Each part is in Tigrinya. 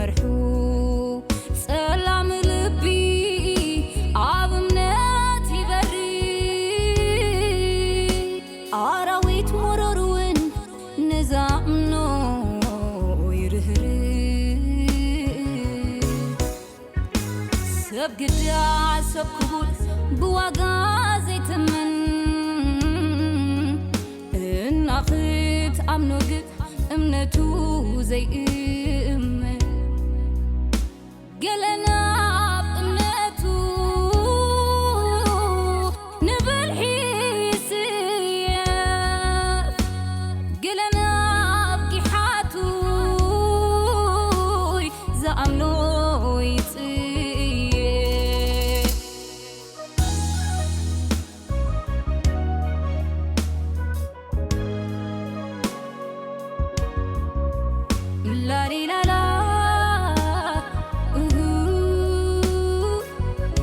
ርሑ ጸላም ልቢ ኣብ እምነት ይበሪ፣ ኣራዊት መረር እውን ንዛምኖ ይርህርህ። ሰብ ግዳ ሰብ ክቡር ብዋጋ ዘይትምን፣ እና ክትኣምኖ ግን እምነቱ ዘይእምን። ገለ ናብ እምነቱ ንብልሒ ይስየፍ፣ ገለ ናብ ጊሓቱ ዝኣምኖ ይጽየፍ። ላሊላላ፣ ኡሁ፣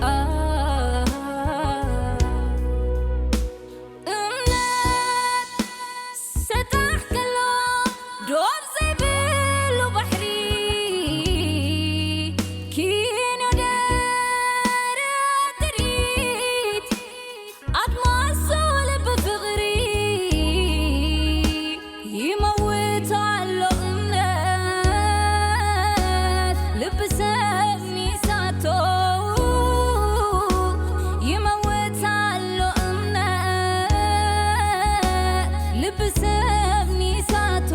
ኣ። እምነት ሰጣሕ ከሎ ዶብ ዘይብሉ ባሕሪ፣ ኪኖ ደረት ትርኢት ኣድማሱ ልቢ ፍቕሪ ይመውት ኣሎ እምነት፣ ልቢ ሰብ ሚሳቶ ይመውት ኣሎ እምነት፣ ልቢ ሰብ ሚሳቶ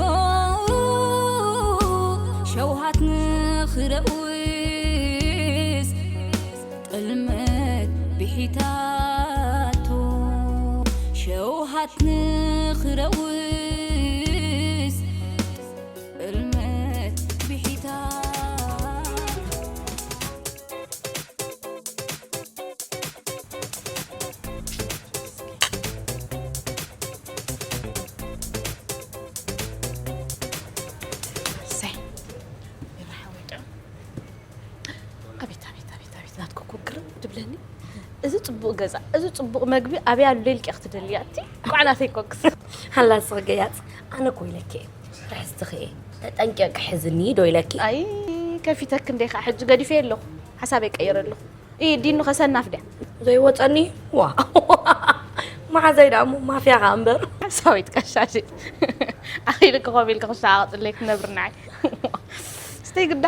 ሸውሃት ንኽረውስ ጥልመት ብሒታቶ ሸውሃት ንኽረውስ ጥልመት ብሒታቶ። እሰይ። ይርሓወይ ጥዑም። ኣቤት፣ ኣቤት፣ ኣቤት፣ ኣቤት፣ ናትኩ እኮ ግርም ትብለኒ። እዚ ጽቡቕ ገዛ፣ እዚ ጽቡቕ መግቢ ኣበይ ኣሎ ኢልኪ ክትደልያ እቲ? ቋዕ ናተይ ኮክስ። ሃላ ስኽ ገያጽ፣ ኣነ እኮ ኢለኪ እየ። ርሕስትኺ እየ። ተጠንቂቕኪ ሕዝኒ ዶ ኢለኪ? ኣይ፣ ከፊተክ እንዴ ኸዓ ሕጂ ገዲፈ ኣለኹ። ሓሳበይ ቀይረ ኣለኹ። ኢ ዲኑ ከሰናፍ ድያ? ዘይወጸኒ? ዋ። መሓዘይ ደኣ እሞ ማፍያ ኸኣ እምበር። ሓሳዊት ቀሻሽት። ኣኺልኪ ኮፍ ኢልኪ ክሻቐጥለይ ክትነብሪ ንዓይ። ስተይ ግዳ።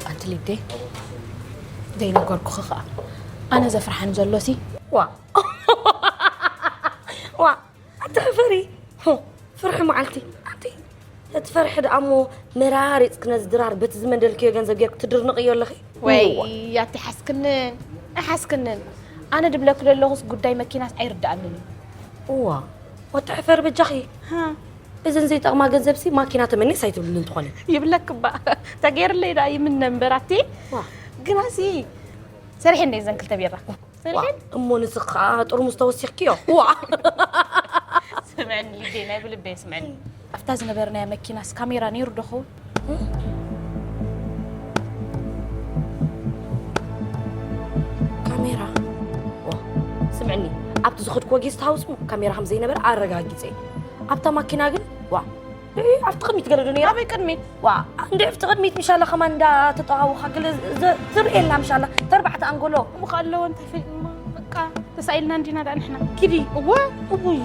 ኣንቲ ሊዴ፣ ዘይነገርኩኺ ኸኣ። ኣነ ዘፍርሓኒ ዘሎሲ። ዋ። ዋ። ኣትሕፈሪ። ሆ፣ ፍርሒ መዓልቲ። ኣንቲ እቲ ፈርሒ ደኣ እሞ መራሪጽኪ ነዚ ድራር በቲ ዝመደልክዮ ገንዘብ ጌርኪ ትድርንቕዮ ኣለኺ። ወይ፣ እዋ። ኣቲ ሓስክንን፣ ኣይሓስክንን። ኣነ ድብለኪ ዘለኹስ ጉዳይ መኪናስ ኣይርድኣንን እዩ። እዋ፣ ኣትሕፈሪ በጃኺ። ሃ። እዘን ዘይጠቕማ ገንዘብሲ ማኪና ተመኔስ ኣይትብልኒ እንተኾነ። ይብለኪ እባ። ተገይርለይ ደኣ ይምነ እምበር ኣቲ። ዋ። ግናሲ፣ ሰሪሐ እንደ እዘን ክልተ ቢራ። ዋ፣ ሰሪሐን? እሞ ንስኺ ኸኣ ጥርሙዝ ተወሲኽክዮ። ዋ። ስምዕኒ ሊደይ፣ ናይ ብልበይ ስምዕኒ። ኣብታ ዝነበርናያ መኪናስ ካሜራ ነይሩ ዶ ኸውን? ካሜራ? ዋ፣ ስምዕኒ፣ ኣብቲ ዝኸድክዎ ጌስት ሃውስ እሞ ካሜራ ከም ዘይነበረ ኣረጋጊጸ እየ። ኣብታ ማኪና ግን፣ ዋ፣ እ፣ ኣብቲ ቅድሚት ገለ ዶ ነይራ? ኣበይ ቅድሚት? ዋ፣ እንድዒ ኣብቲ ቅድሚት ምሻላ ከማን እንዳተጠዋወኻ ገለ ዘ-፣ ትርእየላ ምሻላ። ተርባዕተ ኣንጎሎ። እሞ ከ ኣለዎ እንታይ ፈሊጥና? በቃ ተሳኢልና እንዲና ደኣ ንሕና። ኪዲ። እወ። እውይ።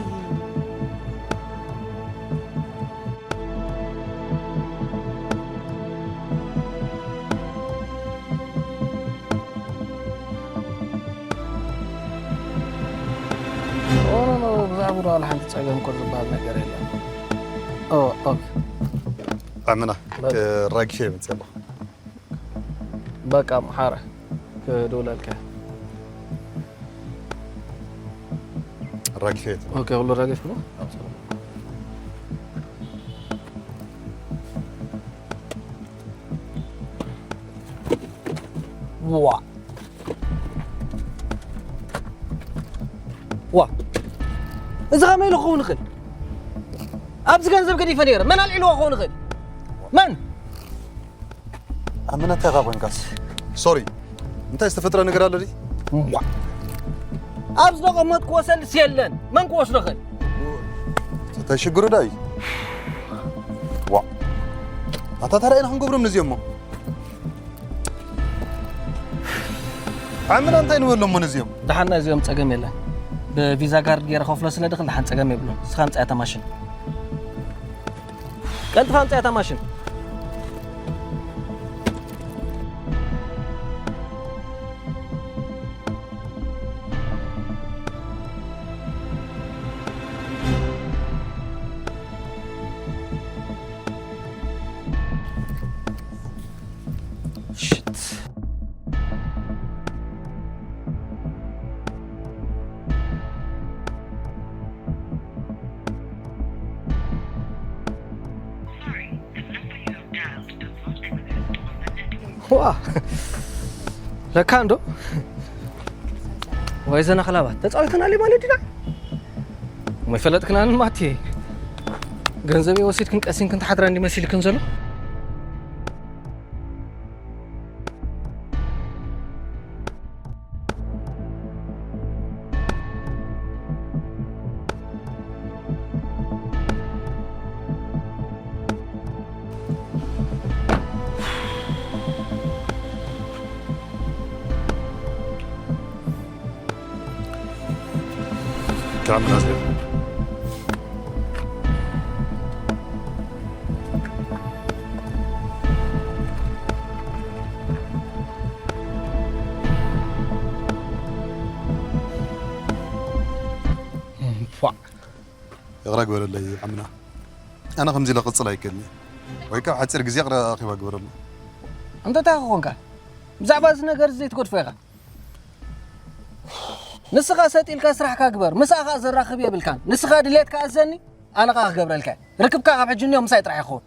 ኦ፣ ኖ፣ ኖ፣ ብዛዕባ ዋላ ሓንቲ ጸገም እኮ ዝበሃል ነገር የለን። ኦ፣ ኦኬ። ኣመና፣ በቃ። ራጊሸ ይመጽእ ኣለኹ። በቃ፣ ምሓረ፣ ክድውለልካ። ራጊሸ የት? ኦኬ፣ ኩሉ ራጊሽ ብሎ? ዋ። ዋ። እዚ ኸመይ ኢሉ ክኸውን ይኽእል? ኣብዚ ገንዘብ ገዲፈ ነይረ። መን ኣልዒልዎ ክኸውን ይኽእል? መን? ኣመና፣ እንታይ ኢኻ ኮንካስ? ሶሪ። እንታይ ዝተፈጥረ ነገር ኣሎ ድዩ? ዋ። ኣብ ዝተቐመጥክዎ ሰልሲ የለን። መን ክወስዶ ይኽእል? እንታይ ሽግሩ ዳይ? ዋ፣ ኣታ ታዲያ ኢና ክንገብሮም ነዚኦም እሞ? ዓምና እንታይ ንበሎም እሞ ነዚኦም? ደሓን፣ ናይ እዚኦም ጸገም የለን። ብቪዛ ካርድ ገይረ ከፍሎ ስለ ድኽል ደሓን ጸገም የብሉን። ንስኻ ኣምጽኣ እታ ማሽን። ቀልጥፋ ኣምጽኣ እታ ማሽን። ሽት። ዋ፣ ለካ እንዶ ወይ ዘና ክላባት ተጻዊተናል ማለት ዲና? እሞ ይፈለጥክናን ማቴ። ገንዘብ ወሲድክን ቀሲንክን ተሓድራ እንዲመስልክን ዘሎ። تعال من أزيد. ፏዕ። ይቕረ ግበረለይ ዓምና። ኣነ ከምዚ ኢለ ክቕጽል ኣይክእልን እየ። ወይ ከዓ ሓፂር ግዜ ይቕረ ኣኼባ ግበረሉ። እንተ እንታይ ክኾንካ? ብዛዕባ እዚ ነገር እዚ ዘይትገድፎ ኢኻ። ንስኻ ሰጥ ኢልካ ስራሕካ ግበር፣ ምስኣ ኸኣ ዘራኽብ የብልካን። ንስኻ ድሌትካ ኣዘኒ፣ ኣነ ኸኣ ክገብረልካ እየ። ርክብካ ካብ ሕጂ እኒኦ ምሳይ ጥራሕ ይኸውን።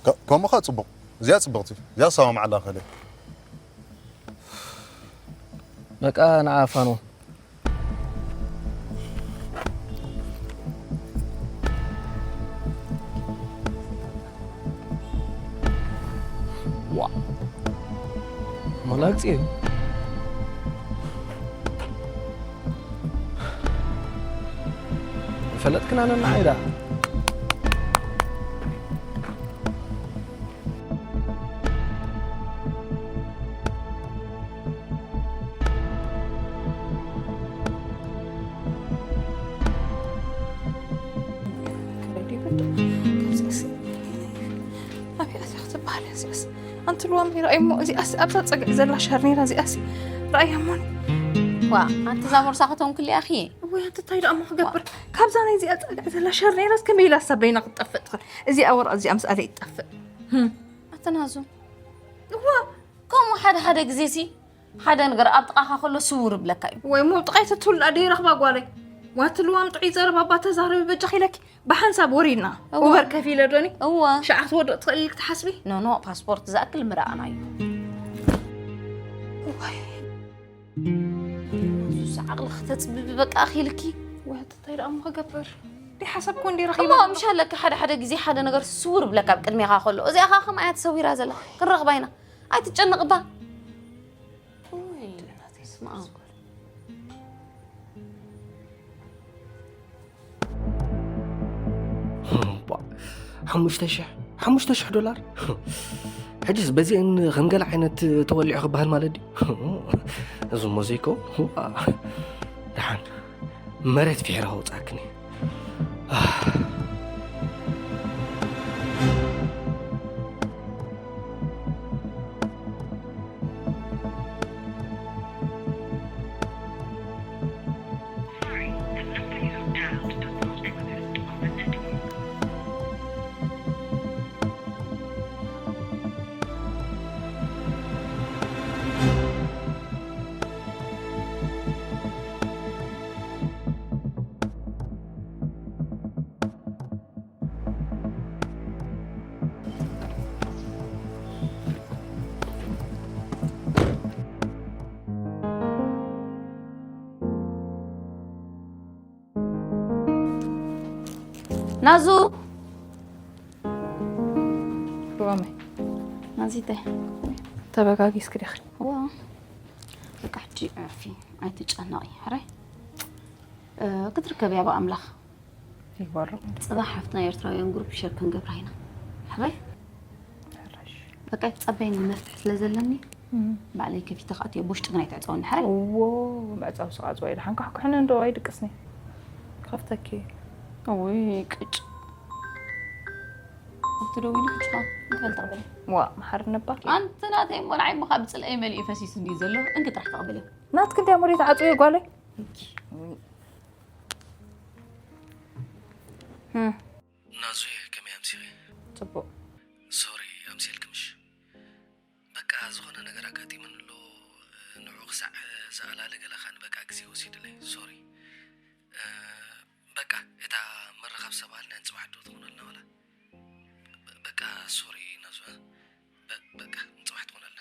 ከ-፣ ከምኡ ኸኣ ጽቡቕ። እዚኣ ጽብቕቲ። እዚኣ ክሰማምዓላ እኽእል እየ። በቃ ንዓ ፋኖ። ዋ። መላግጺ እዩ። ፈለጥክና ነናዓይ ደኣ። ኣበይ ኣትያ ክትበሃል እያ እዚኣስ? ኣንቲ ልዋም ርኣይ እሞ እዚኣስ ኣብዛ ጸግዒ ዘላ ሸርኔራ እዚኣስ ርኣይ እሞኒ። ዋ፣ ኣንቲ እዛ ቦርሳ ከተንኩልያ እኺ። ወይ ኣንቲ እንታይ ደኣ እሞ ክገብር? ካብዛ ናይ እዚኣ ጸግዒ ዘላ ሸርኔራስ ከመይ ኢላ ሳብ በይና ክትጠፍእ ትኽእል? እዚኣ ወረቐት እዚኣ ምስ ኣለ ይጠፍእ። ህም። ኣቲ ናዙ። እዋ። ከምኡ ሓደ ሓደ ግዜ ሲ ሓደ ነገር ኣብ ጥቓኻ ከሎ ስውር ይብለካ እዩ። ወይ እሞ ኣብ ጥቓይ ተትህሉ ደኣ ደይረኽባ ጓለይ። ዋቲ ልዋም ጥዑይ ዘረባ እባ ተዛረቢ በጃኺ ኢለኪ። ብሓንሳብ ወሪድና። እዋ። ኡበር ከፊለ ዶኒ? እዋ። ሻዕ ክትወድቕ ትኽእል ኢልኪ ትሓስቢ? ኖ፣ ኖ፣ ፓስፖርት ዝኣክል ምረኣና እዩ። እዋይ። ሱስ ዓቕሊ ክተጽብቢ በቃ ኣኺልኪ። ወይ ኣቲ እንታይ ደኣ እሞ ክገብር? ደይ ሓሳብ እኮ እንዲ ረኺበ እሞ ኣለኹ። ምሽ ኣለኪ ሓደ ሓደ ግዜ ሓደ ነገር ስውር ብለካ ኣብ ቅድሜኻ ከሎ። እዚኣ ኸኣ ከምኣ እያ ተሰዊራ ዘላ። ክንረኽባ ኢና። ኣይትጨነቕ እባ። ኡይ፣ በስመ ኣብ። እባ፣ ሓሙሽተ ሽሕ፣ ሓሙሽተ ሽሕ ዶላር። ሕጅስ በዚአን ከም ገለ ዓይነት ተወሊዑ ክበሃል ማለት ድዩ? እዚ እሞ ዘይኮ፣ እባ፣ ደሓን መሬት ፊሒረ ከውጻክኒ። ናዙ። ሩባመይ። ናዚተይ። ተበጋጊስኪ ዲኺ? እዋ። በቃ ሕጂ ዕርፊ፣ ኣይትጨነቒ፣ ሕራይ። እ፣ ክትርከቢ እያ ብኣምላኽ። ይግበሩ። ጽባሕ ሓፍትና ኤርትራውያን ግሩፕ ሸር ክንገብራ ኢና። ሕራይ? በቃ ይጸበይኒ መፍትሒ ስለ ዘለኒ፣ ባዕለይ ከፊተ ክኣትዮ፣ ብውሽጢ ግን ኣይትዕጸወኒ። ሕራይ? እዎ፣ መዕጸዊ ስቓጽ ወይ ድሓን ካሕኩሕኒ እንዶ ኣይድቅስኒ። ከፍተኪ። እውይ፣ ቅጭ። ኣብቲ ደው ኢሉ ብቻ እንታይ ተቕበለ? ዋ፣ መሓሪ ነባ። ኣንቲ ናተይ እሞ ንዓይ እሞ ካብ ጽልኣይ መሊኡ ፈሲሱ እንድዩ ዘሎ። እንክ ጥራሕ ተቕበለ። ናትክ እንድያ እሞ ተዓጽውዮ ጓለይ። ናዙ፣ ከመይ ኣምሲኺ? ጽቡቕ። ሶሪ፣ ኣምሲልክምሽ? በቃ ዝኾነ ነገር ኣጋጢሙኒ ኣሎ። ንዑ ክሳዕ ዝኣላለ ገለ ኸኣ ንበቃ ግዜ ወሲዱለይ። ሶሪ። በቃ እታ ምርኻብ ሰብ ኣልናን ጽባሕ ዶ ትኾነልና ዋላ? በቃ ሶሪ ናዙ። በቃ ንጽባሕ ትኾነልና።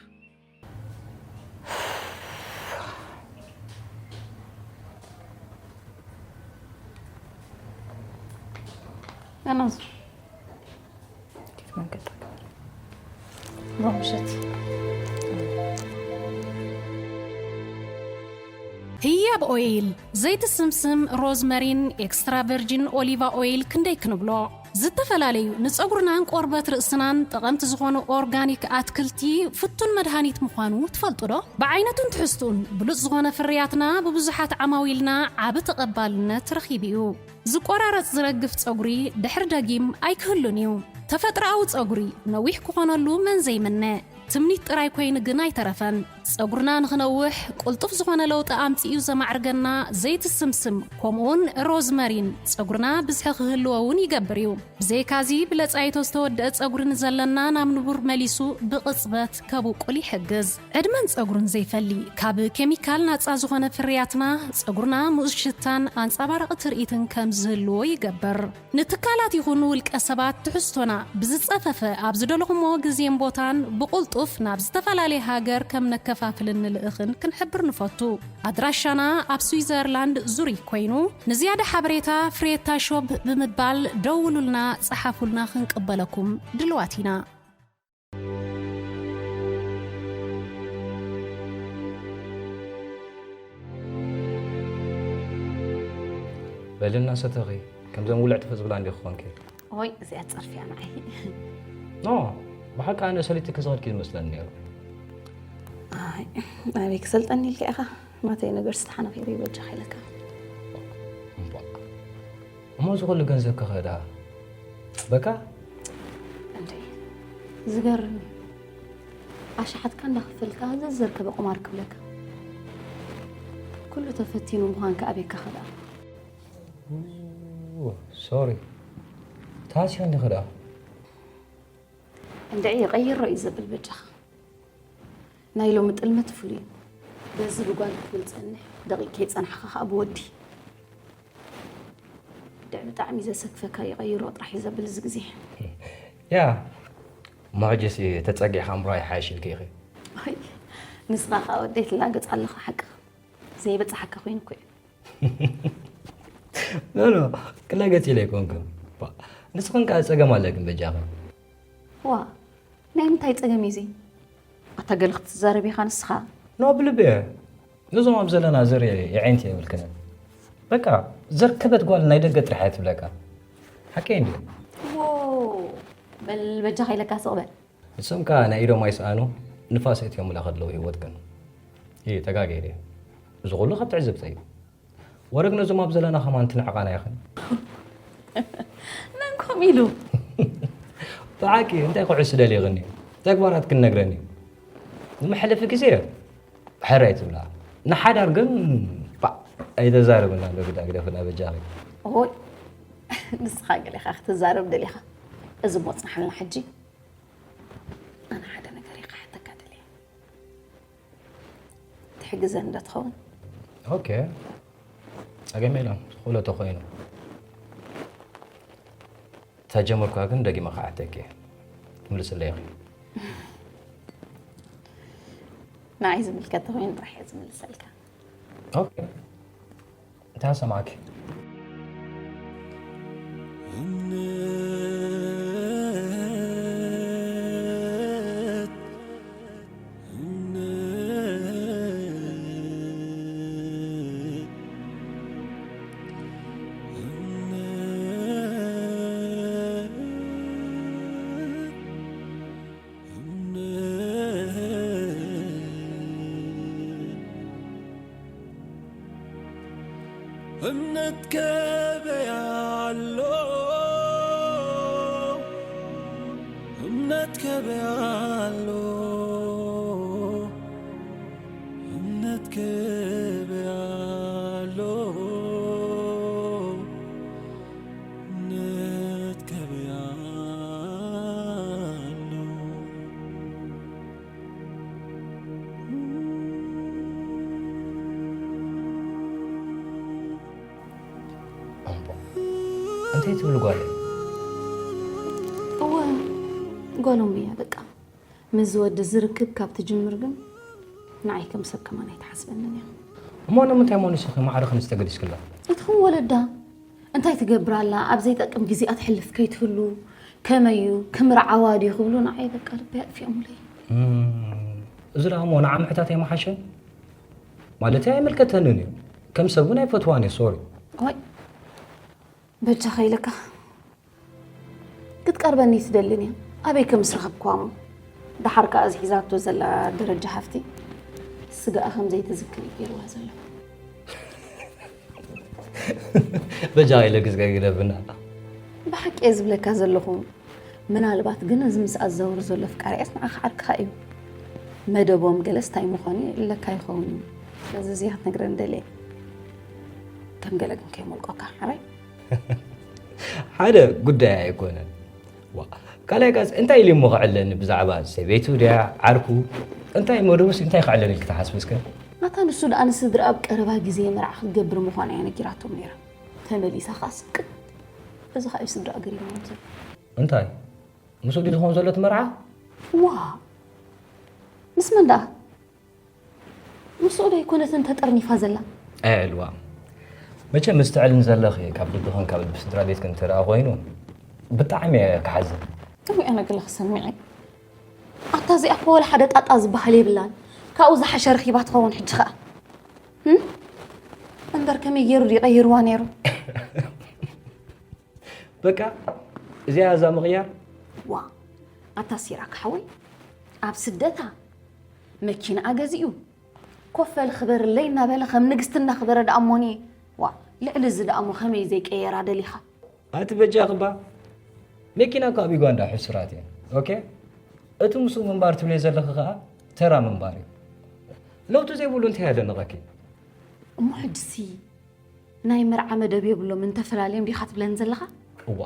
ኣናዙ ኬፍ መንገድ ሎምሸት ህያብ ኦይል፣ ዘይቲ ስምስም፣ ሮዝመሪን ኤክስትራ ቨርጂን ኦሊቫ ኦይል ክንደይ ክንብሎ? ዝተፈላለዩ ንጸጉርናን ቆርበት ርእስናን ጠቐምቲ ዝኾኑ ኦርጋኒክ ኣትክልቲ ፍቱን መድሃኒት ምዃኑ ትፈልጡ ዶ? ብዓይነቱን ትሕዝቱን ብሉጽ ዝኾነ ፍርያትና ብብዙሓት ዓማዊልና ዓቢ ተቐባልነት ረኺቡ እዩ። ዝቆራረጽ ዝረግፍ ጸጉሪ ድሕሪ ደጊም ኣይክህሉን እዩ። ተፈጥሮኣዊ ጸጉሪ ነዊሕ ክኾነሉ መን ዘይምነ? ትምኒት ጥራይ ኮይኑ ግን ኣይተረፈን። ጸጉርና ንኽነውሕ ቅልጡፍ ዝኾነ ለውጢ ኣምጺኡ ዘማዕርገና ዘይቲ ስምስም ከምኡውን ሮዝመሪን ጸጉርና ብዝሒ ክህልዎ እውን ይገብር እዩ። ብዘይካዚ ብለጻይቶ ዝተወደአ ጸጉሪ ንዘለና ናብ ንቡር መሊሱ ብቕጽበት ከብቁል ይሕግዝ። ዕድመን ጸጉርን ዘይፈሊ ካብ ኬሚካል ናጻ ዝኾነ ፍርያትና ጸጉርና ምኡዝ ሽታን ኣንጸባራቒ ትርኢትን ከም ዝህልዎ ይገብር። ንትካላት ይኹን ውልቀ ሰባት ትሕዝቶና ብዝጸፈፈ ኣብ ዝደለኹሞ ግዜን ቦታን ብቕልጡፍ ናብ ዝተፈላለየ ሃገር ከም ነከፋፍልን ንልእኽን ክንሕብር ንፈቱ። ኣድራሻና ኣብ ስዊዘርላንድ ዙሪክ ኮይኑ ንዝያዳ ሓበሬታ ፍሬታ ሾፕ ብምባል ደውሉልና፣ ጸሓፉልና፣ ክንቅበለኩም ድልዋት ኢና። በልና ሰተኺ ከምዘን ውልዕ ጥፍእ ዝብላ እንዲ ክኾንኪ። ኦይ እዚኣ ጸርፍያ ንዓይ። ኖ ብሓቂ ኣነ ሰሊጥኪ ዝኸድኪ ዝመስለኒ ነይሩ። ኣይ ኣበይ ክሰልጠኒ ኢልካ ኢኻ ማተይ ነገር ዝተሓነኺሩ ይበጃ ኢለካ። እሞ እዚ ኩሉ ገንዘብ ከኸዳ በቃ እንዴ ዝገርም እዩ። ኣሽሓትካ እንዳኸፈልካ ዘዘርከበ ቁማር ክብለካ ኩሉ ተፈቲኑ ምዃንካ ኣበይካ ከዳ። ሶሪ ታስዮ እንዲኺ ደኣ እንድዒ ይቐይሮ እዩ ዘብል በጃኻ። ናይ ሎሚ ጥልመት ፍሉይ እዩ። በዚ ብጓል ክትብል ጸንሕ ደቂቅ ከይጸናሕኻ ከኣ ብወዲ። ድዕ ብጣዕሚ ዘሰክፈካ ይቐይሮ ጥራሕ እዩ ዘብል እዚ ግዜ። ያ እሞ ሕጂሲ ተጸጊዕኻ እምሮ ኣይሓይሽ ኢልኪ ኢኺ። ኣይ ንስኻ ከኣ ወደይ ትላገጽ ኣለኻ ሓቅኻ። ዘይበጽሓካ ኮይኑ እኮ እዩ። ኖ ኖ ክላገጽ ኢለ ኣይኮንኩን። ንስኽን ከኣ ጸገም ኣለክን በጃኽን። ዋ ናይ ምንታይ ጸገም እዩ እዚ? ኣታ ገለ ክትዛረብ ኢኻ ንስኻ። ኖ ብልቢ እየ። ነዞም ኣብ ዘለና ዘር የዒንቲ የብልክንን። በቃ ዘርከበት ጓል ናይ ደገ ጥራሕ እያ ትብለካ። ሓቀይ እንድዩ። ዎ በል በጃኻ ኢለካ ስቕ በል። ንሶም ከኣ ናይ ኢዶም ኣይስኣኑ ንፋስ እትዮምላ ከለዉ ህይወትክን። እይ ተጋግየ ድየ? እዚ ኩሉ ካብ ትዕዝብተይ እዩ። ወረግ ነዞም ኣብ ዘለና ከማን ትንዕቓና ኢኽን። መን ከምኡ ኢሉ? ብሓቂ እንታይ ኩዕስ ደሊኽኒ? ተግባራት ክንነግረኒ። ንመሕለፊ ግዜ ሕራይ ትብላ። ንሓዳር ግን ባዕ ኣይተዛርብና እንዶ ግዳ ግደፍና በጃኺ። ኦይ ንስኻ ገለ ኢኻ ክትዛረብ ደሊኻ። እዚ እሞ ጽናሓልና ሕጂ። ኣነ ሓደ ነገር እየ ክሓተካ ደልየ። ትሕግዘኒ ዶ ትኸውን? ኦኬ ጸገም የለን። ዝኽእሎ ተኾይኑ። ተጀመርኳ ግን ደጊመ ክሓተኪ እየ። ትምልስለይ ኢኺ። ንዓይ ዝምልከት ተኾይኑ ጥራሕ እየ ዝምልሰልካ። ኦኬ እንታይ ሰማዕኪ? እምነት ገበያ ኣሎ፣ እምነት ገበያ ኣሎ፣ እምነት ገበያ ኣሎ፣ እምነት ገበያ ኣሎ። ኣምቦ፣ እንታይ ትብል ጓለይ? እወ፣ ጓሎም እያ በቃ። ምስዚ ወዲ ዝርክብ ካብ ትጅምር ግን ንዓይ ከም ሰብ ከማን ኣይትሓስበንን እያ። እሞ ንምንታይ እሞ ንስኺ ማዕረ ክንስተ ገዲስክላ? ኣይትኹን ወለዳ እንታይ ትገብር ኣላ? ኣብ ዘይጠቅም ግዜኣ ትሕልፍ ከይትህሉ ከመይ እዩ ክምርዓዋ ድዩ ክብሉ ንዓይ በቃ ልበይ ኣጥፊኦምለይ። እም፣ እዚ ደኣ እሞ ንዓ ምሕታት ኣይመሓሸን? ማለተይ ኣይምልከተንን እዩ። ከም ሰብ እውን ኣይፈትዋን እየ፣ ሶሪ። ዋይ በጃኻ ኢለካ ክትቀርበኒ ትደልን እያ። ኣበይ ከም ዝረኸብክዋ እሞ ደሓር ከኣ እዚ ሒዛቶ ዘላ ደረጃ ሃፍቲ ስጋኣ ከም ዘይትዝክር እዩ ገይርዋ ዘሎ። በጃ ኢለ ግዝገ ግደፍና። ብሓቂ እየ ዝብለካ ዘለኹ። ምናልባት ግን እዚ ምስ ኣዘውር ዘሎ ፍቃሪያስ ንዓኻ ዓርክኻ እዩ። መደቦም ገለስ እንታይ ምዃኑ ይእለካ ይኸውን እዩ። ስለዚ እዚኣ ክትነግረኒ ደልየ። ከም ገለ ግን ከይሞልቆካ ሓራይ። ሓደ ጉዳይ ኣይኮነን። ዋ፣ ካልኣይ ጋዝ እንታይ ኢሉ እሞ ክዕለኒ ብዛዕባ ሰበይቱ ድያ ዓርኩ? እንታይ መደቡስ እንታይ ክዕለኒ ኢልኪ ትሓስቢ እስከ? ኣታ ንሱ ደኣ ንስድራ ኣብ ቀረባ ግዜ መርዓ ክትገብር ምዃና እያ ነጊራቶም ነይራ። ተመሊሳ ከኣ ስቅጥ። እዚ ከኣ እዩ ስድራ ገሪሞም ዘሎ። እንታይ? ምስኡ ድዩ ዝኾን ዘሎ እቲ መርዓ? ዋ ምስ መን ደኣ? ምስኡ ዶ ኣይኮነትን ተጠርኒፋ ዘላ? ኣይ ዕልዋ፣ መቸም ምስ ትዕልኒ ዘለኺ ካብ ልብኽን ካብ ልቢ ስድራ ቤትክን እንተ ደኣ ኮይኑ ብጣዕሚ እየ ክሓዝን። እውይ ኣነ ገለ ክሰምዕ እየ። ኣታ እዚኣ እኮ ወላ ሓደ ጣጣ ዝበሃል የብላን። ካብኡ ዝሓሸ ረኺባ ትኸውን ሕጂ ኸኣ። እም? እምበር ከመይ ገይሩ ድዩ ቀይርዋ ነይሩ? በቃ እዚኣ እዛ ምቕያር። ዋ ኣታ ሲራክ ሓወይ ኣብ ስደታ መኪና ገዚኡ ኮፈል ክበርለይ እናበለ ከም ንግስቲ እናኽበረ ደኣ እሞኒ ዋ ልዕሊ እዚ ደኣ እሞ ከመይ ዘይቀየራ ደሊኻ? ኣቲ በጃኺ እባ መኪና እኮ ኣብ ዩጋንዳ ሕሱራት እየን። ኦኬ እቲ ምስኡ ምንባር ትብለይ ዘለኺ ከኣ ተራ ምንባር እዩ። ለውጢ ዘይብሉ እንታይ ኣደነቐኪ? እሞ ሕጅሲ ናይ መርዓ መደብ የብሎምን ተፈላልዮም ዲኻ ትብለኒ ዘለኻ? እዋ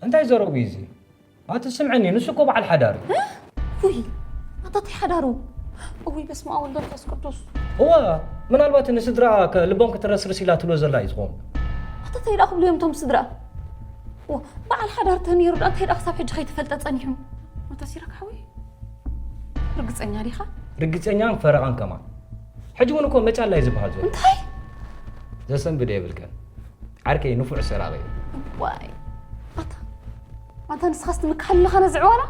እንታይ ዘረቡ እዩ እዚ? ኣቲ ስምዕኒ ንሱ እኮ በዓል ሓዳር እዩ። ውይ ኣታ ታይ ሓዳሩ? እውይ በስመ ኣብ ወወልድ ወመንፈስ ቅዱስ። እወ ምናልባት ንስድራ ልቦም ክትረስርስ ኢላ ትብሎ ዘላ እዩ ዝኸውን። ኣታ ታይ ደኣ ክብሉ እዮም እቶም ስድራ? በዓል ሓዳር ተነይሩ ደኣ እንታይ ደኣ ክሳብ ሕጂ ከይተፈልጠ ጸኒሑ? ኣታ ሲራክ ሓወይ ርግጸኛ ዲኻ? ርግጸኛን ፈረቓን ከማን። ሕጂ እውን እኮ መጫላ እዩ ዝበሃል ዘሎ። እንታይ? ዘሰንብድ የብልከን። ዓርከይ ንፉዕ ሰራቒ እዩ። ዋይ ኣታ ኣታ ንስኻስ ትምክሓሉ ኣለኻ ነዚ ዕዋላ?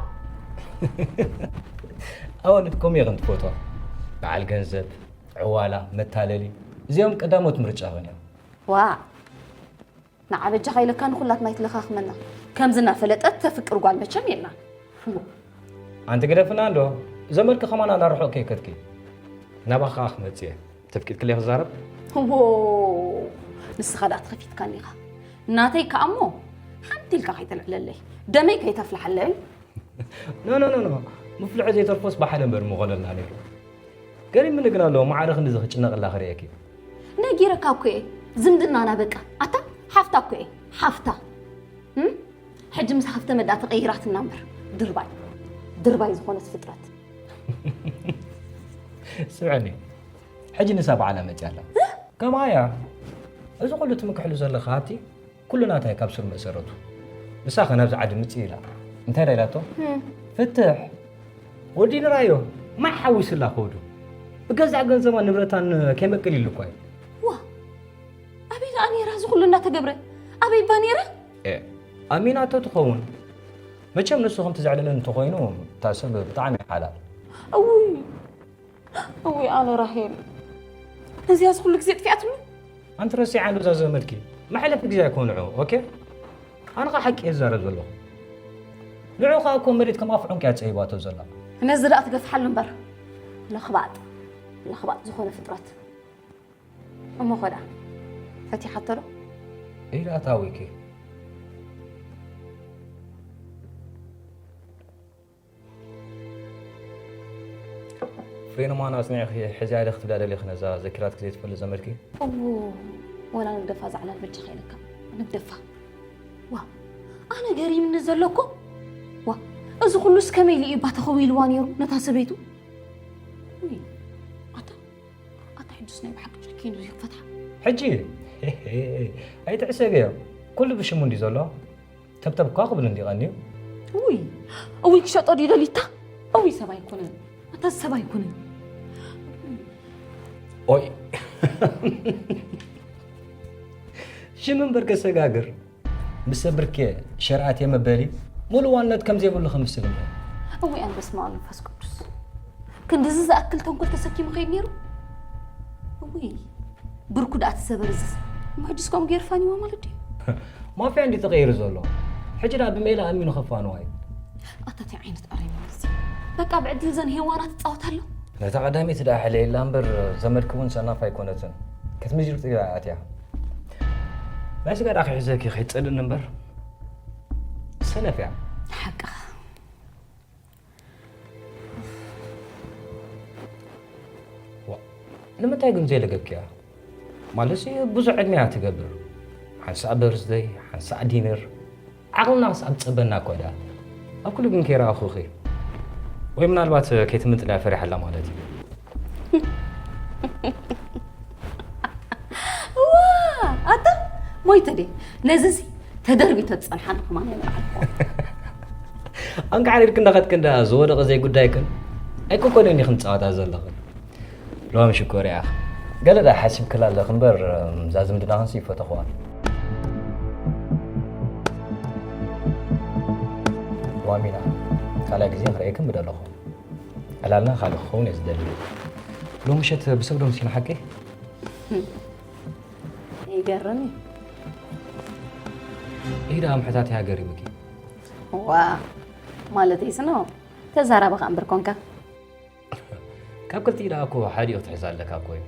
ኣዋልድ ከምኡ እየን ትፈትዋ። በዓል ገንዘብ፣ ዕዋላ፣ መታለሊ እዚኦም ቀዳሞት ምርጫ ኾን እዮም። ዋእ ንዓ በጃኻ ኢለካ ንኹላትና ኣይትለኻኽመና። ከምዚ እናፈለጠት ተፍቅር ጓል መቸም የላን። ኣንቲ ግደፍና እንዶ ዘመድኪ ከማን ኣናርሕኦ ከይከድኪ ናባኺ ከኣ ክመጽእ እየ። ተፍቂድክለይ ክዛረብ? ዎ ንስኻ ደኣ ተኸፊትካኒ ኢኻ ናተይ ከኣ እሞ ሓንቲ ኢልካ ከይተልዕለለይ ደመይ ከይተፍልሓለይ። ኖ ኖ ኖ ኖ ምፍልሖ ዘይተርፎስ ብሓደ እምበር ምኾነልና ነይሩ። ገሪምኒ ግን ኣሎ ማዕረ ክንድዚ ክጭነቕላ ክርእየኪ። ነጊረካ እኮ እየ ዝምድናና በቃ ኣታ ሓፍታ እኮ እየ ሓፍታ። እም? ሕጂ ምሳኻ ክተመዳ ተቐይራትና እምበር ድርባይ ድርባይ ዝኾነት ፍጥረት። ስምዕኒ ሕጂ ንሳ በዓላ መፅያ ኣላ። ከማያ እዚ ኩሉ ትምክሕሉ ዘለኻ ሃብቲ ኩሉ ናታይ ካብ ስር መእሰረቱ። ንሳ ከ ናብዚ ዓዲ ምፅእ ኢላ እንታይ ዳ ኢላቶ? ፍትሕ ወዲ ንራዮ ማይ ሓዊስላ ከውዱ ብገዛእ ገንዘባን ንብረታን ከይመቅል ኢሉ እኳ እዩ። ዋ ኣበይ ደኣ ነይራ እዚ ኩሉ እናተገብረ ኣበይ እባ ነይራ? ኤ ኣሚናቶ ትኸውን። መቸም ንሱ ከምቲ ዘዕለለን እንተኾይኑ እታ ሰብ ብጣዕሚ ሓላል። እውይ እውይ ኣነ ራሄል ነዚኣ እዚ ኩሉ ግዜ ጥፊኣትሉ። ኣንቲ ረሲዓ ዶ እዛ ዘመድኪ መሕለፊ ግዜ ኣይኮንዑ ኦኬ። ኣነ ኸዓ ሓቂ እየ ዝዛረብ ዘለኹ። ንዑ ኸዓ እኮ መሬት ከም ኣፍ ዑንቂ እያ ፀቢባቶ ዘላ። ነዚ ደኣ ትገፍሓሉ እምበር ለኽባጥ ለኽባጥ ዝኾነ ፍጥረት። እሞ ኸዳ ፈቲሓቶ ዶ? ኢላ ኣታዊኪ። ፍሬን ማን ኣጽኒዕኺ ሕዚ ኣደ ክትብላ ደሊኺ ነዛ ዘኪራትኪ ዘይትፈልጥ ዘመድኪ? እዎ፣ ወላ ንግደፋ ዛዕላል በጃኻ ኢለካ። ንግደፋ። ዋ፣ ኣነ ገሪምኒ ዘሎ እኮ። ዋ፣ እዚ ኩሉስ ከመይ ኢሉ እዩ ባታ ኸው ኢልዋ ነይሩ ነታ ሰበይቱ? ውይ፣ ኣታ፣ ኣታ ሕጅስ ናይ ብሓቂ ጨኪኑ እዩ ክፈትሓ። ሕጂ ኣይትሕሰብዮ፣ ኩሉ ብሽሙ እንዲ ዘሎ ተብተብ እኳ ክብል እንዲ ቀንዩ። ውይ፣ እውይ ክሸጦ ድዩ ደሊታ? እውይ ሰብ ኣይኮነን። ኣታ ሰብ ኣይኮነን። ኦይ ሽም እምበር ከሰጋግር ምስ ብርኬ ሸርኣት እየ መበሊ ሙሉ ዋነት ከም ዘይብሉ ክምስል እምበር። እውይ ኣንበስማ መንፈስ ቅዱስ ክንድዚ ዝኣክል ተንኮል ተሰኪሙ ከይድ ነይሩ። እውይ ብርኩ ደኣ ትሰበር እዝስ። እሞ ሕጅስ ከምኡ ገይሩ ፋኒዋ ማለት ድዩ? ማፍያ እንዲ ተቐይሩ ዘሎ ሕጂ ደኣ ብሜላ ኣሚኑ ከፋንዋ እዩ። ኣታ እንታይ ዓይነት ኣረሜን እዚ? በቃ ብዕድል ዘን ሄዋናት ትጻወት ኣሎ። ነታ ቀዳመይቲ ደኣ ሕለየላ እምበር ዘመድኪ እውን ሰናፍ ኣይኮነትን። ክትምዝርጥ እያ ኣትያ። ናይ ስጋ ደኣ ክሕዘኪ ከይትጸልእኒ እምበር ሰነፍ እያ። ሓቅኻ። ዋ፣ ንምንታይ ግን ዘይለገክያ? ማለትሲ ብዙሕ ዕድመ እያ ትገብር። ሓንሳእ በርዝደይ፣ ሓንሳእ ዲነር። ዓቕልና ክሳብ ዝጸበና እኮ ደኣ። ኣብ ኩሉ ግን ከይረኣኹኺ። ወይ ምናልባት ከይትምንጥልያ ፈሪሓላ ማለት እዩ። ዋ ኣታ ሞይተ ድየ ነዚሲ ተደርቢቶ ትጸንሓኒ ከማን ኣይበልዓልኩ። ኣንቃዕሪርክ እንዳኸድክ እንዳ ዝወደቐ ዘይጉዳይክን ኣይኮኮነን ኢኽን ትጻወታ ዘለኽን። ሎሚ ሽኮር ኢኻ። ገለ ዳ ሓሲብክላ ኣለኽ እምበር እዛ ዝምድናኽንስ ይፈተኽዋ። ዋሚና ካልኣይ ግዜ ክርእየክን ምደለኹ። ዕላልና ካልእ ክኸውን እየ ዝደሊ። ሎሚ ምሸት ብሰብ ዶ ምሲና ሓቂ? ይገርም እዩ። ይህ ደኣ ምሕታት እያ ገሪምኪ። ዋ ማለት እዩ ስኖ ተዛራቢ ከኣ እምበር ኮንካ። ካብ ክልቲኡ ደኣ እኮ ሓዲኡ ክትሕዝ ኣለካ እኮ እዩ።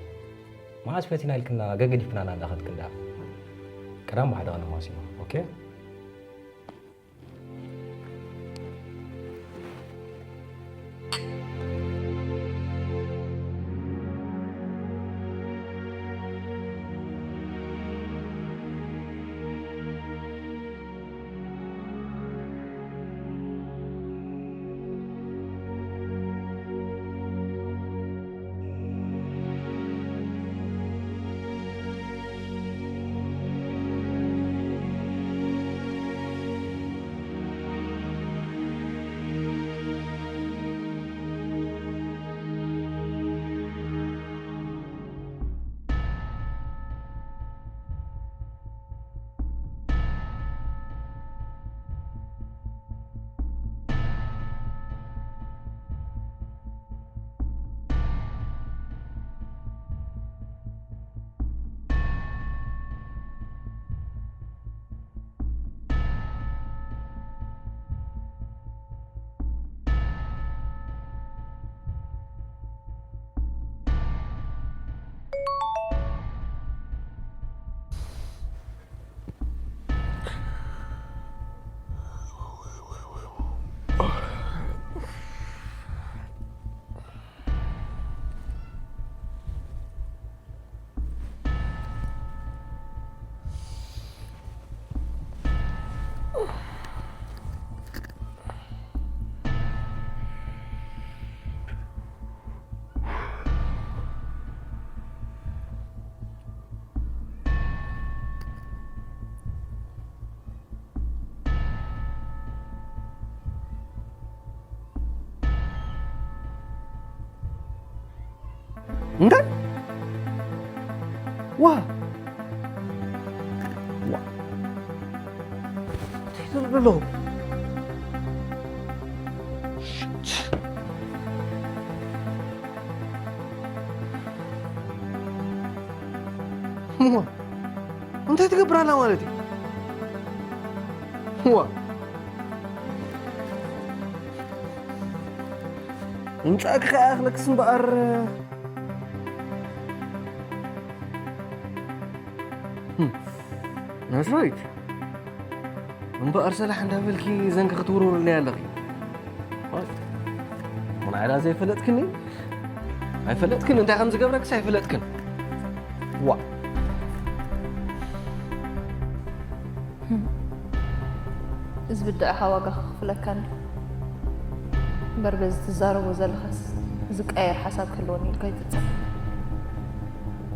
መዓስ ፈቲና ኢልክና ገገዲፍናና እንዳኸድክ እንዳ ቀዳም ብሓደ ቐነ ማሲማ ኦኬ። እንታይ? ዋ! ዋ! እንታይ ትብል ኣለኹ? ሽት! እሞ እንታይ ትገብር ኣላ ማለት እዩ? ዋ! ምምጻእኪ ከኣ ይኣኽለክስ እምበኣር። ራይት። እምበኣር ሰላሕ እንዳበልኪ ዘንኪ ክትውርውርኒ ኣለኺ። ምን ዓይላ ዘይፈለጥክኒ? ኣይፈለጥክን፣ እንታይ ከም ዝገብረክስ ኣይፈለጥክን። ዋ። እዚ ብድዕኻ ዋጋ ክኽፍለካ እንዲ። እምበር በዚ ትዛረቦ ዘለኻስ ዝቀየር ሓሳብ ክህልወኒ ኢልካ ኣይትጸበ።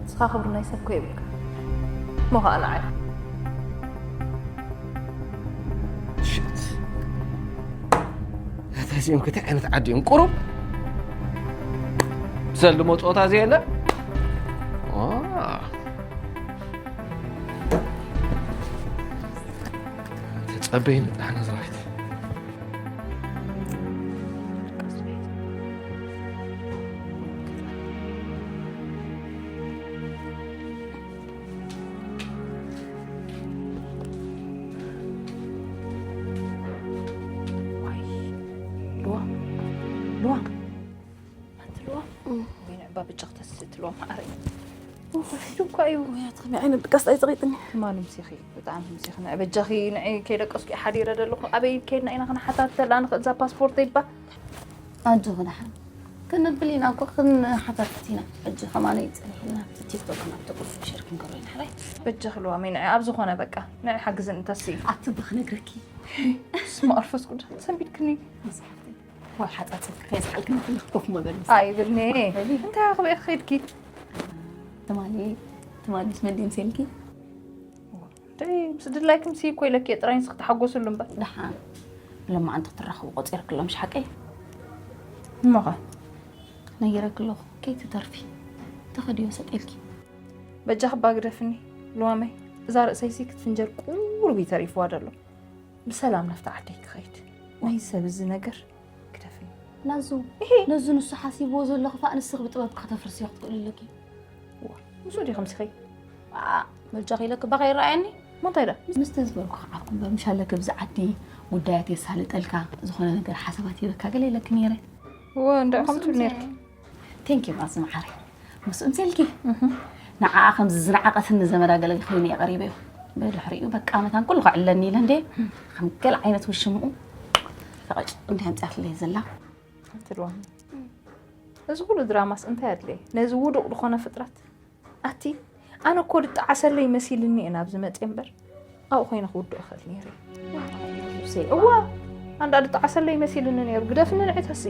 ንስኻ ክብሪ ናይ ሰብ እኮ የብልካ። እሞ ኸኣ ንዓይ። ሽት። እታ እዚኦም ክልተ ዓይነት ዓዲ እዮም። ቁሩብ ብሰልዲ መጽኦታ ዘየለ። ዋ። ተጸበይኒ ጣዕና ዝራይት። ዋይ፣ ልዋ፣ ልዋ። ኣንቲ ልዋ። እም። ወይ ንዕባ ብጫ ክተስእ ትልዋ ማዕረ። ኡፍ፣ እኳ እዩ። ወያት ከመይ ዓይነት ድቃስ ኣይጸቂጥኒ። ትማሊ ምሲኺ፣ ብጣዕሚ ምሲኺ። ንዕ በጃኺ፣ ንዕ ከይደቀስኩ ሓዲረ ዘለኹ። ኣበይ ከይድና ኢና ክንሓታተላ ንኽእል እዛ ፓስፖርት ይባ? ኣጆኺ ደሓን። ክንብል ኢና እኮ ክንሓታትት ኢና። ሕጂ ከማነይ ጸኒሕና ቲክቶክ ናብ ተቁፍ ሸር ክንገብሮ ኢና። ሕራይ። በጃኺ ልዋ፣ መይ ንዕ ኣብ ዝኾነ በቃ። ንዕ ሓግዝን እንተሲ። ኣቲ ብኽነግረኪ። ስማ ኣርፈስ ቅዱስ ሰንቢድክኒ። መጽሓፍቲ። ወይ ሓጻጽፍ ከይስሓልክኒ ክልኽ ኮፍ መበል። ኣይብልኒ። እንታይ ኣኽበ ኸይድኪ? ትማሊ ትማሊስ መን ድምሲ ኢልኪ? ደይ ምስ ድላይኪ ምስ እኮ ኢለኪ ጥራይ ንስኺ ተሓጎስሉ እምበር። ደሓን። ሎማዓንቲ ክትራኸቡ ቆጺርክሎም ሽሓቀይ? እሞኸ? ነጊረኪ ኣለኹ ከይትተርፊ። ተኸድዮ ሰጥ ኢልኪ። በጃኺ እባ ግደፍኒ። ልዋመይ እዛ ርእሰይሲ ክትፍንጀር ቁሩብ እዩ ተሪፍዋ ዘሎ። ብሰላም ናብታ ዓደይ ክኸይድ። ናይ ሰብ እዚ ነገር ግደፍኒ። ናዙ፣ እሂ። ነዙ ንሱ ሓሲብዎ ዘሎ ክፋእ ንስኺ ብጥበብ ከተፍርስዮ ክትኽእሊ ኣለኪ። ዋ፣ ምስኡ ዲኺ ምሲኺ? ዋ፣ በጃኺ ኢለኪ እባ ከይረኣየኒ። እሞ እንታይ ደኣ? ምስቲ ዝበልኩ ክዓርኩ እምበር፣ ምሻለኪ ብዚ ዓዲ ጉዳያት የሳልጠልካ፣ ዝኾነ ነገር ሓሳባት ሂበካ ገለ ኢለኪ ነይረ። እወ፣ እንድዒ ከምኡ ትብሊ ነይርኪ። ቴንክ ዩ ማዚ መዓረይ። ምስኡ እንተልኪ ንዓኣ ከምዚ ዝነዓቐትኒ ዘመዳ ገለ ኮይኑ እየ ቀሪበዮ። ብድሕሪኡ በቃ መታን ኩሉ ከዕለኒ ኢለ እንዴ ከም ገለ ዓይነት ውሽምኡ ፈቐጭ እንዲ ኣምፅኣትለይ ዘላ። ኣትልዋኒ። እዚ ኩሉ ድራማስ እንታይ ኣድለየ? ነዚ ውዱቕ ዝኾነ ፍጥረት ኣቲ ኣነ እኮ ድጠዓሰለይ መሲልኒ እየ ናብዚ መፅየ እምበር ኣብኡ ኮይነ ክውድኦ እኽእል ነይረ። እዋ ኣንዳ ድጠዓሰለይ መሲልኒ ነይሩ ግደፍኒ ንዕተሲ።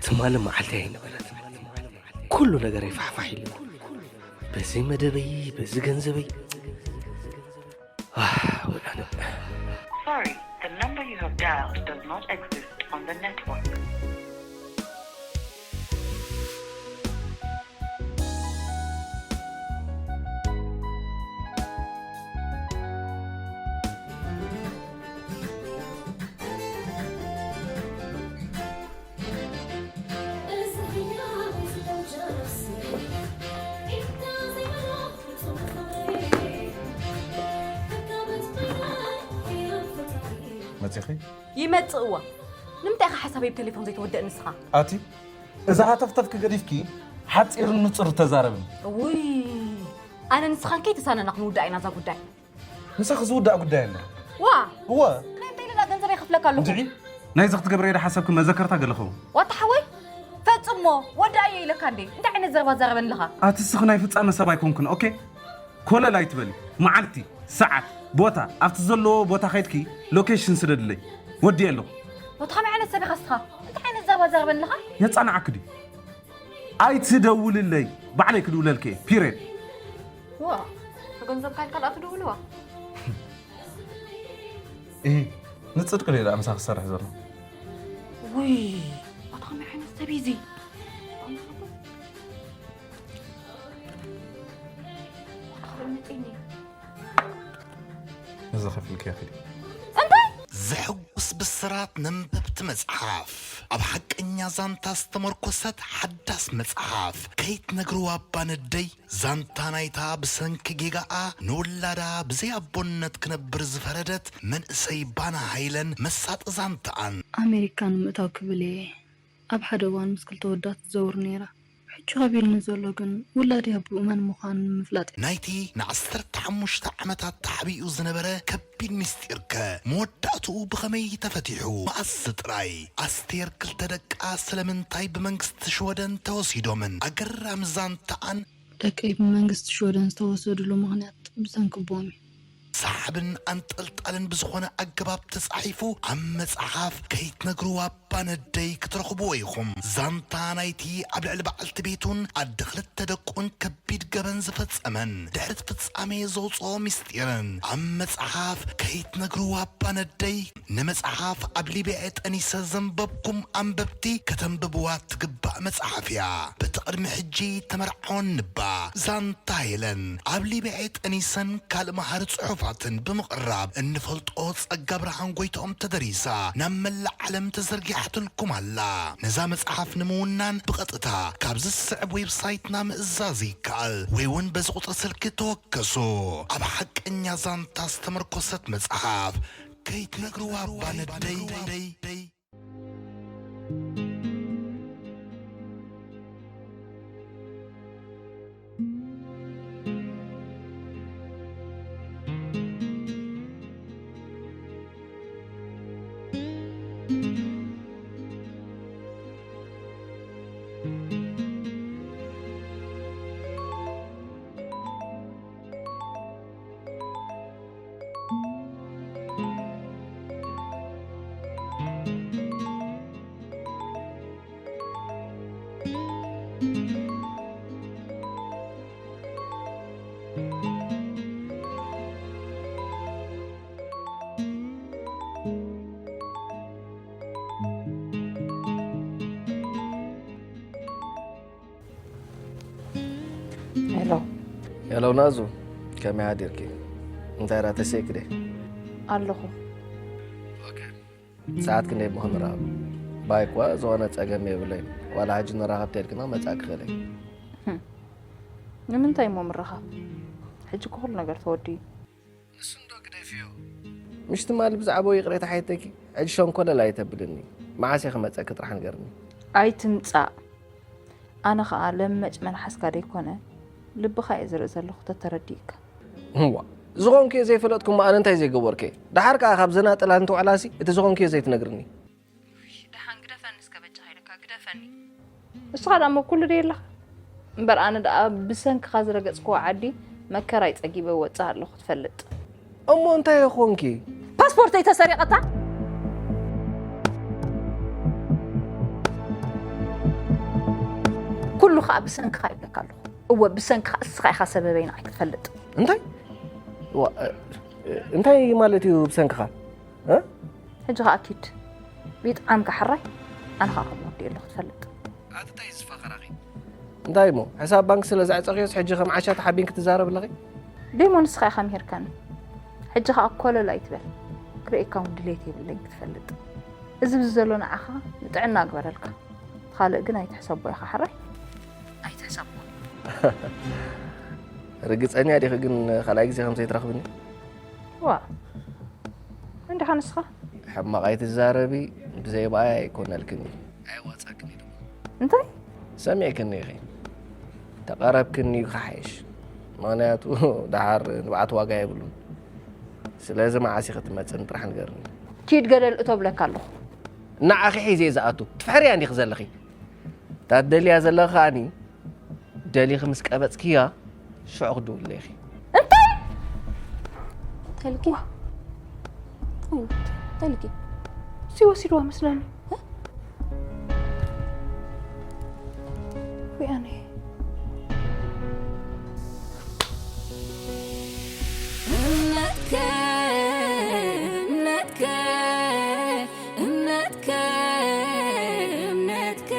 ትማሊ መዓልቲ ኣይነበረት። ኩሉ ነገር ይፋሕፋሕ ኢሉ። በዚ መደበይ፣ በዚ ገንዘበይ። ኣህ፣ ወላነ። Sorry, the number you have dialed does not exist on the network. መጺኺ? ይመጽእ እዋ። ንምንታይ ኢኻ ሓሳበይ ብቴሌፎን ዘይትወድእ ንስኻ? ኣቲ እዛ ሃተፍተፍኪ ገዲፍኪ ሓጺርን ንጹር ተዛረብኒ። እውይ ኣነ ንስኻን ከይተሳነና ክንውድኣ ኢና እዛ ጉዳይ። ምሳኺ ዝውዳእ ጉዳይ ኣሎ። ዋ እወ ናይ እንታይ ኢለና ገንዘብ ይኸፍለካ ኣለኹ። እንድዒ ናይዚ ክትገብረዮ ዶ ሓሰብኪ መዘከርታ ገለ ኸውን። ዋታ ሓወይ ፈጽሞ ወድኣዮ ኢለካ እንዴ እንታይ ዓይነት ዘረባ ትዛረበኒ ኣለኻ? ኣቲ እስኺ ናይ ፍጻመ ሰብ ኣይኮንክን ኦኬ። ኮለል ኣይትበሊ መዓልቲ ሰዓት፣ ቦታ ኣብቲ ዘለዎ ቦታ ከይድኪ ሎኬሽን ስደድለይ። ወዲ ኣለኹ። ወትኻ መዓነት ሰብ ኢኻ እስኻ? እንታይ ዓይነት ዛባ ዛረበኒ ኣለኻ? የጻንዓኪ ድዩ? ኣይትደውልለይ። ባዕለይ ክድውለልኪ እየ። ፒሬድ። ዋ፣ ብገንዘብ ካልካ ደኣ ትድውልዋ? እ ንጽድቂ ድየ ደኣ ምሳኺ ክሰርሕ ዘሎ? ውይ፣ ኣታ ከመይ ዓይነት ሰብ እዩ እዚ? ነዚ ከፊልክዮ ኪዲ። እንታይ? ዘሐጉስ ብስራት ነንበብቲ መጽሓፍ፣ ኣብ ሓቀኛ ዛንታ ዝተመርኮሰት ሓዳስ መጽሓፍ ከይትነግርዋ እባ ነደይ። ዛንታ ናይታ ብሰንኪ ጌጋኣ ንውላዳ ብዘይ ኣቦነት ክነብር ዝፈረደት መንእሰይ ባና ሃይለን መሳጢ ዛንታኣን። ኣሜሪካ ንምእታው ክብል እየ ኣብ ሓደ እዋን ምስ ክልተ ወዳት ትዘውር ነይራ። ሕጂ ከቢድኒ ዘሎ ግን ውላደይ ኣቦኡ መን ምዃኑ ንምፍላጥ እዩ። ናይቲ ንዓሰርተ ሓሙሽተ ዓመታት ተሓቢኡ ዝነበረ ከቢድ ምስጢርከ መወዳእትኡ ብኸመይ ተፈቲሑ? መኣስ ጥራይ? ኣስቴር ክልተ ደቃ ስለምንታይ ብመንግስቲ ሽወደን ተወሲዶምን? ኣገራሚ ዛንታኣን ደቀይ ብመንግስቲ ሽወደን ዝተወሰድሉ ምኽንያት ብሰንኪ ኣቦኦም እዩ። ሰሓብን ኣንጠልጣልን ብዝኾነ ኣገባብ ተጻሒፉ ኣብ መጽሓፍ ከይትነግርዋ እባ ነደይ ክትረኽብዎ ኢኹም። ዛንታ ናይቲ ኣብ ልዕሊ በዓልቲ ቤቱን ኣደ ክልተ ደቁን ከቢድ ገበን ዝፈጸመን ድሕሪ እቲ ፍጻሜ ዘውጽኦ ምስጢርን ኣብ መጽሓፍ ከይትነግርዋ እባ ነደይ። ንመጽሓፍ ኣብ ሊብያ ጠኒሰ ዘንበብኩም ኣንበብቲ ከተንብብዋ ትግባእ መጽሓፍ እያ። በቲ ቅድሚ ሕጂ ተመርዓወኒ እባ ዛንታ ሄለን ኣብ ሊብያ ጠኒሰን ካልእ መሃሪ ጽሑፋትን ብምቕራብ እንፈልጦ ጸጋ ብርሃን ጎይትኦም ተደሪሳ ናብ መላእ ዓለም ተዘርጊሓትልኩም ኣላ። ነዛ መጽሓፍ ንምውናን ብቐጥታ ካብዚ ዝስዕብ ዌብሳይትና ምእዛዝ ይከኣል ወይ እውን በዚ ቁጽሪ ስልኪ ተወከሱ። ኣብ ሓቀኛ ዛንታ ዝተመርኮሰት መጽሓፍ ከይትነግርዋ እባ ነደይ። ሄሎ ሄሎ ናዙ፣ ከመይ ሓዲርኪ? እንታይ ራ ተሰይክደ? ኣለኹ። ሰዓት ክንደይ እሞ ክንራኸብ? ባይ እኳ ዝኾነ ጸገም የብለይን። ዋላ ሕጂ ንራኸብ ተልክና መጻእ ክኽእል እየ። ንምንታይ እሞ ምራኻብ? ሕጂ እኮ ኩሉ ነገር ተወዲኡ። ንሱ እንዶ ግደፍዮ። ምሽ ትማሊ ብዛዕባኡ ይቕሬታ ሓይተኪ፣ ሕጂ ሸንኮለል ኣይተብልኒ። መዓስ እየ ክመጸኪ ጥራሕ ንገርኒ። ኣይትምጻእ። ኣነ ኸኣ ለመጭ መልሓስካ ደይኮነ ልብኻ እየ ዝርኢ ዘለኹ ተተረዲእካ። እዋ፣ ዝኾንኩዮ ዘይፈለጥኩ እሞ ኣነ እንታይ ዘይገበርኩ እየ? ደሓር ከኣ ካብ ዘናጥላ እንትውዕላሲ እቲ ዝኾንኩዮ ዘይትነግርኒ። ደሓን ግደፈኒ እስከ በጃኻ ኢለካ ግደፈኒ። ንስኻ ደኣ እሞ ኩሉ ደየለኻ? እምበር ኣነ ደኣ ብሰንክኻ ዝረገጽክዎ ዓዲ መከራይ ጸጊበ እወጽእ ኣለኹ ትፈልጥ። እሞ እንታይ ይኾንኪ? ፓስፖርተይ ተሰሪቐታ። ኩሉ ኸኣ ብሰንክኻ ይብለካ ኣለኹ። እወ ብሰንክኻ እስኻ ኢኻ ሰበበይ ንዓይ ክትፈልጥ። እንታይ? ዋ፣ እ፣ እንታይ ማለት እዩ ብሰንክኻ? እ? ሕጂ ኸኣ ኪድ። ቢጣዕምካ ሕራይ ኣነ ኸኣ ከም ወዲ ኣለኹ ትፈልጥ። ኣቲ እንታይ ዝፋኸራኺ? እንታይ እሞ ሕሳብ ባንክ ስለ ዘዕጸኽዮስ ሕጂ ከም ዓሻ ተሓቢን ክትዛረብ ኣለኺ? ደሞ ንስኻ ኢኻ ምሂርካኒ። ሕጂ ኸኣ ኮለል ኣይትበል። ክርእየካ እውን ድሌት የብለይን ክትፈልጥ። እዚ ብዚ ዘሎ ንዓኻ ንጥዕና እግበረልካ። ካልእ ግን ኣይትሕሰቦ ኢኻ ሕራይ። ኣይትሕሰቦ። ርግጸኛ ዲኺ ግን ካልኣይ ግዜ ከም ዘይትረኽብኒ? ዋ እንዲኻ ንስኻ? ሕማቕ ኣይትዛረቢ፣ ብዘይ ብኣይ ኣይኮነልክን እዩ። ኣይዋጻክን እዩ ድማ። እንታይ? ሰሚዕክኒ ኢኺ። ተቐረብክኒ እዩ ክሓይሽ። ምኽንያቱ ደሓር ንብዓት ዋጋ የብሉን። ስለዚ መዓስ ኢኺ ትመጽእኒ ጥራሕ ንገርኒ። ኪድ ገደል እቶ ብለካ ኣለኹ። ንዓኺ ሒዘ እየ ዝኣቱ። ትፍሕርያ እንዲኺ ዘለኺ። እታ ትደልያ ዘለኺ ከኣኒ ደሊኺ ምስ ቀበጽክያ ሽዑ ክድውለለይ ኢኺ። እንታይ? ተልኪ ዋ። ተልኪ እሲ ወሲድዋ መስለኒ። ወይ ኣነ እምነትከ እምነትከ እምነትከ እምነትከ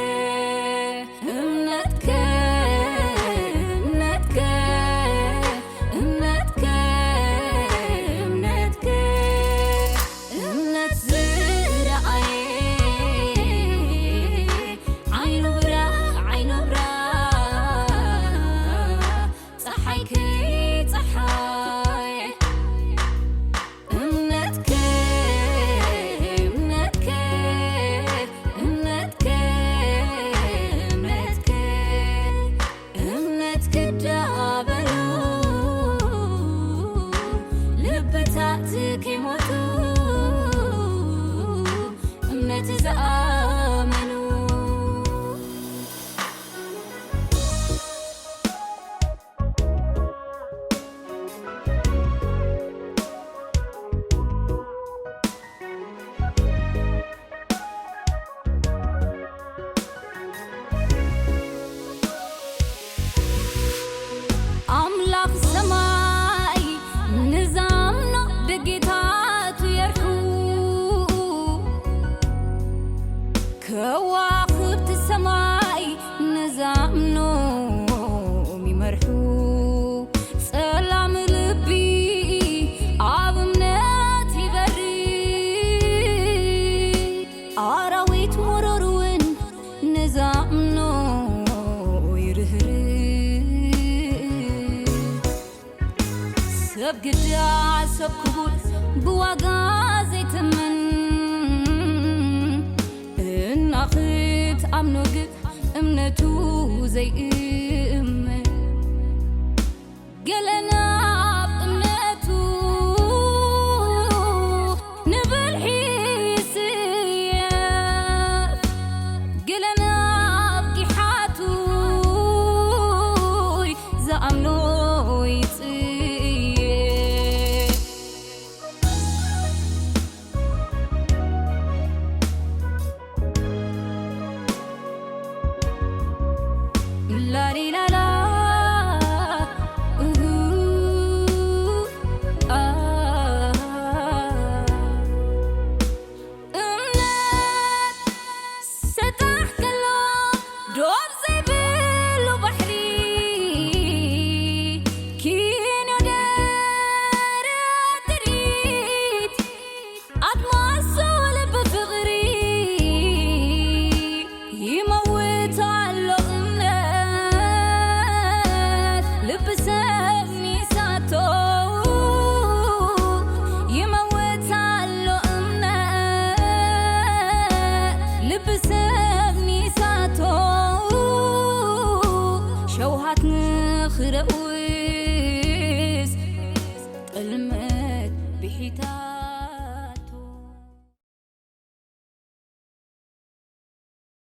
እምነትከ እምነትከ እምነትከ እምነትከ እምነት ዝረኣየ ዓይኑ ብራ ዓይኑ ብራ ፀሓይኪ ፀሓይ እምነትከ እምነትከ እምነትከ እምነትከ እምነት ክዳበሉ ልብታት ከይሞቱ እምነት ዝኣመኑ ኣምላኽ ሰማይ ንዛምኖ ደጌታቱ የርሑ ከዋኽብቲ ሰማይ ንዛምኖም ይመርሑ ጸላም ልቢ ኣብ እምነት ይበሪ ኣራዊት መረር እውን ንዛምኖ ይርህር ሰብ ግዳ ሰብ ክቡር ብዋጋ ዘይትምን እና ክትኣምኖ ግን እምነቱ ዘይእመን ገለ ናብ እምነቱ ንብልሒ ይስየፍ ገለ ናብ ጊሓቱ ዝኣምኖ ይጽየፍ ላሊላላ እሁ፣ አ፣ እምነት ሰጣሕ ከሎ ዶብ ዘይብሉ ባሕሪ ኪኖ ደረ ትርኢት ኣድማሶ ልቢ ፍቕሪ ይመውት ኣሎ እምነት ልቢ ሰብ ሚሳቶ ይመውት ኣሎ እምነት ልቢ ሰብ ሚሳቶ ሸውሃት ንኽረውስ ጥልመት ብሒታ